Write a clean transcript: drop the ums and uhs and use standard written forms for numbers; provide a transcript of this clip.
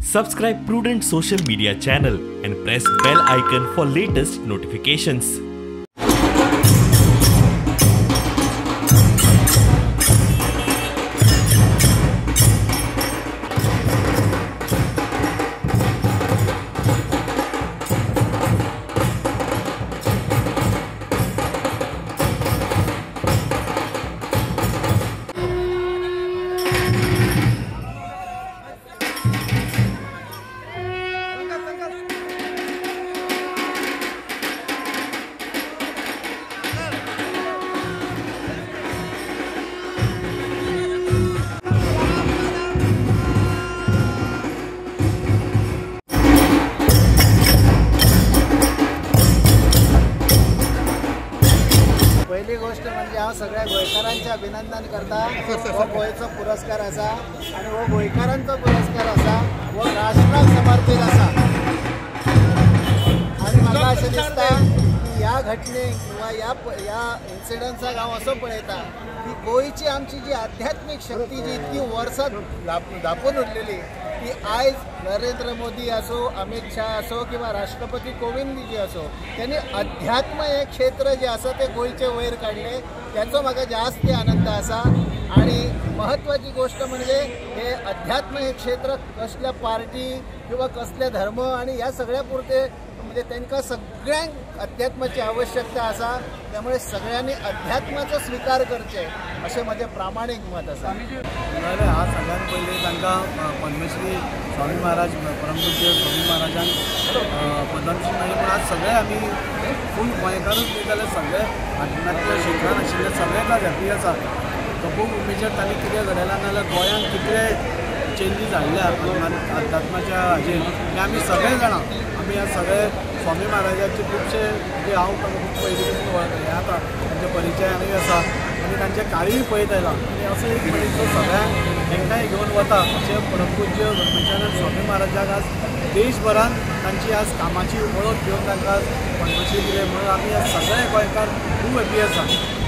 Subscribe Prudent Social Media channel and press bell icon for latest notifications. पहिली गोष्ट म्हणजे हांव सगळ्या गोंयकारांचें अभिनंदन करता. हो गोंयचो पुरस्कार आसा आनी हो गोंयकारांचो पुरस्कार आसा, हो राष्ट्राक समर्पीत आसा. आनी म्हाका अशें दिसता की ह्या घटनेक किंवा ह्या इन्सिडंट्साक हांव असो पळयता की गोंयची आमची जी आध्यात्मीक शक्ती जी इतकी वर्सां धापून उरलेली ती आयज नरेंद्र मोदी असो, अमित शाह असो किंवा राष्ट्रपती कोविंद जी असो, त्यांनी अध्यात्म हे क्षेत्र जे आसा ते गोंयचे वयर काडले, त्याचो म्हाका जास्त आनंद आसा. आणि महत्वाची गोष्ट म्हणजे हे अध्यात्म हे क्षेत्र कसल्या पार्टी किंवा कसले धर्म आणि ह्या सगळ्या पुरते म्हणजे तांकां सगळ्यांक अध्यात्माची आवश्यकता आसा. त्यामुळे सगळ्यांनी अध्यात्माचो स्वीकार करचे अशें म्हजें प्रामाणीक मत आसा. आज सगळ्यात पयलीं तांकां पद्मश्री स्वामी महाराज, परमपूज्य स्वामी महाराजांक पद्मश्री मेळ्ळी. पूण आज सगळे आमी फूल गोंयकारूच न्ही जाल्यार सगळे आध्यात्मीक क्षेत्रान आशिल्ले सगळेच आज हॅपी आसा. तपोभुमीचेर तांणी कितें घडयलां नाजाल्यार गोंयांत कितले चेंजीस हाडल्या अध्यात्माच्या हाजेर हें आमी सगळे जाणां. आमी आज सगळे स्वामी महाराजाचे खुबशे जे हांव खूब पयलीं पसून हें आतां तांचे परिचयानूय आसा आनी तांचें कार्यूय पळयत आयलां. आनी असो एक मनीस जो सगळ्यांक एकठांय घेवन वता अशें परमपूज्य ब्रह्मचारी स्वामी महाराजाक आज देशभरान तांची आज कामाची वळख घेवन तांकां आज पद्मश्री दिले म्हणून आमी आज सगळे गोंयकार खूब हॅपी आसा.